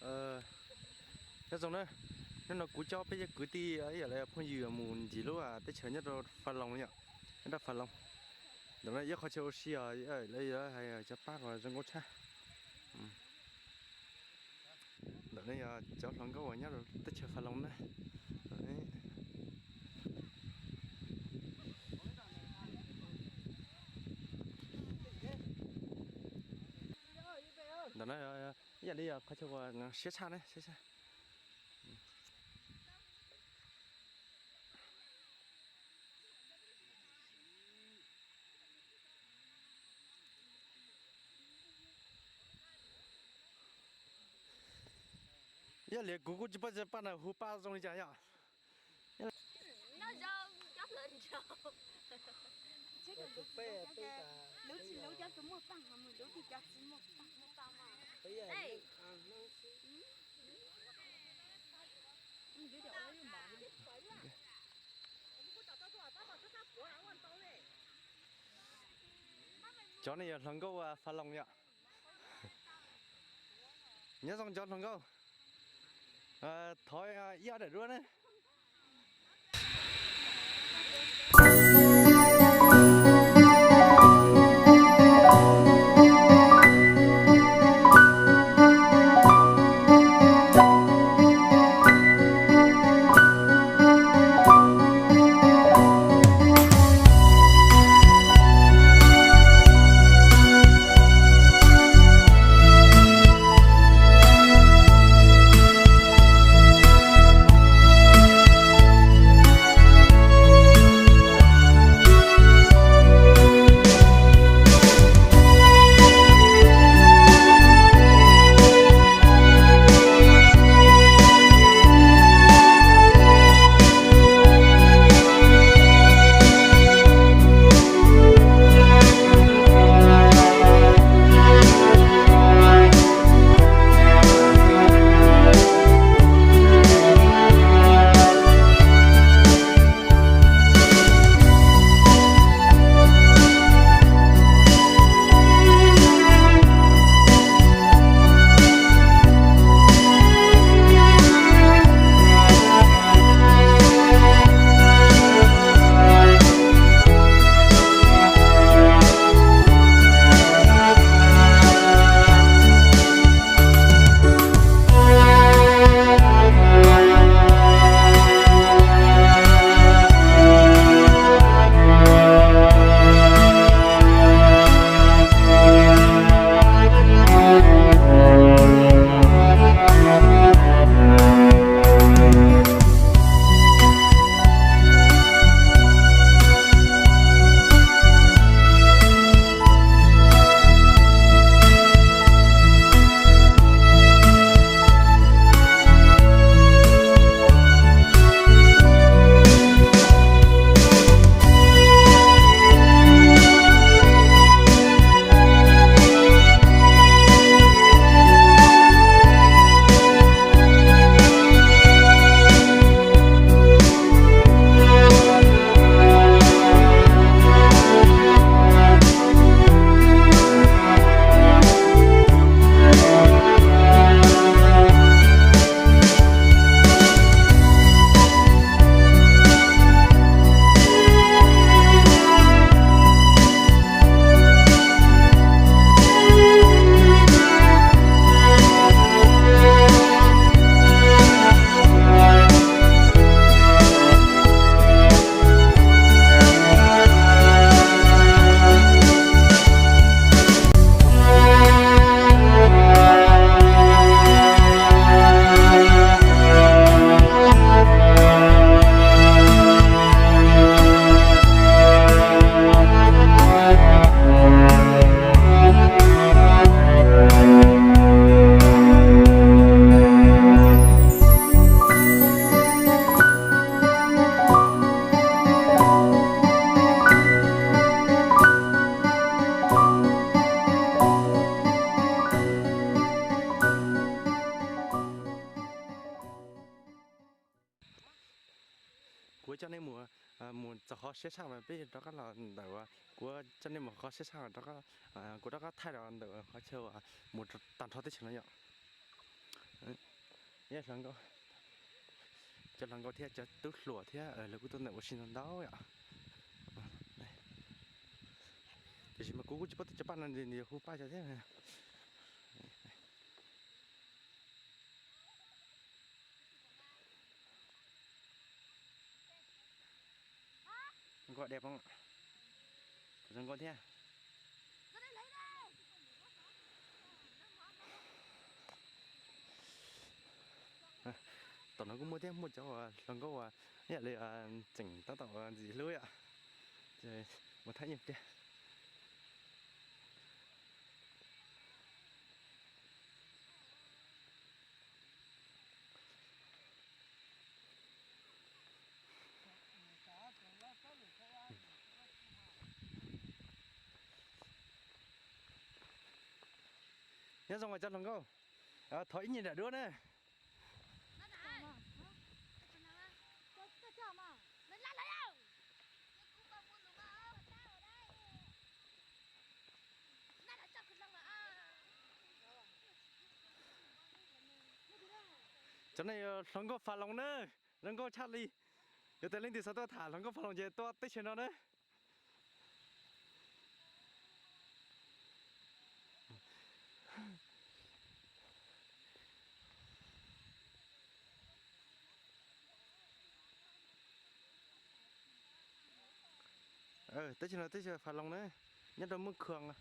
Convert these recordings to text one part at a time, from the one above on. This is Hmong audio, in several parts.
Nyob zoo na, hnub no kuv coj peb cov kwv tij ib yam li phooj ywg mus ncig lub teb chaws nyob rau Faj Loos yom, nyob rau Faj Loos. Ntawm no yog qhov chaw ua si os, lawv yuav hais cov pab uas zoo nkauj tshaj. Ntawm no yog cov hluas nkauj uas nyob rau teb chaws Faj Loos na. Ntawm no ib yam li yog qhov chaw uas siab tshaj na, siab tshaj. Yog li kuv kuj tsis paub tias paj no hu paj zoo li cas yom. Cov no yog hluas nkauj Faj Loos yom. Nyob zoo cov hluas nkauj, thov ib ob daim duab na. Kuv coj nej mus, mus txog qhov siab tshaj mas peb rov qab los ntawm, kuv coj nej mus qhov siab tshaj rov qab, kuv rov qab thaij los ntawm qhov chaw uas mus tag nrho teb chaws no yom. Cov hluas nkauj thiab cov tub hluas thiab lawv kuj tuaj ntawm ua si ntau ntau yom. Tiam sis mas kuv kuj tsis paub tias cov paj no nws yuav hu paj cov thiab. Nkauj deb poob, zoo nkauj thiab. Tom no kuj muaj thiab, muaj cov uas hluas nkauj uas ib yam li tseem tab tom ntxim hlub yom, mus thaij nyiaj pliag. Nyob zoo os cov hluas nkauj, thov ib nyuag nram duab na. Cov no yog hluas nkauj Fas Loos na, zoo nkauj tshaj li. Yog tias leej twg xav tuaj tham hluas nkauj Fas Loos ces tuaj teb chaws no na. Teb chaws no teb chaws Fas Loos na, nyob rau Muaj Khoo.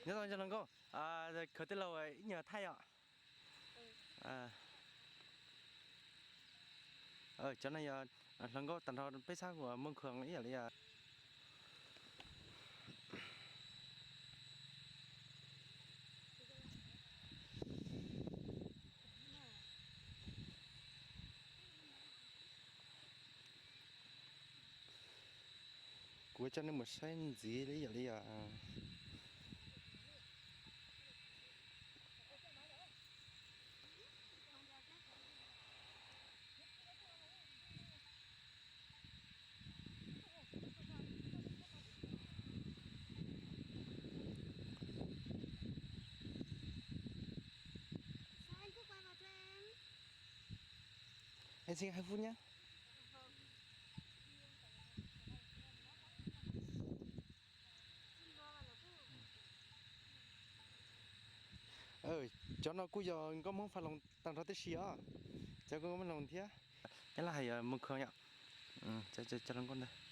Nyob zoo cov hluas nkauj, khaws tij laug ib nyuag thaij os. Cov no yog hluas nkauj tag nrho peb sab uas Muaj Khoo ib yam li. Kuv coj nej mus saib ntxiv li yam li os. Em xin hai phút nhé. Cov no kuj yog nkauj Hmoob Fas Loos tag nrho tib si os. Cov nkauj Hmoob Fas Loos thiab. Nyob Laj Hais yog Muaj Khoo yom. Cov hluas nkauj ntawd.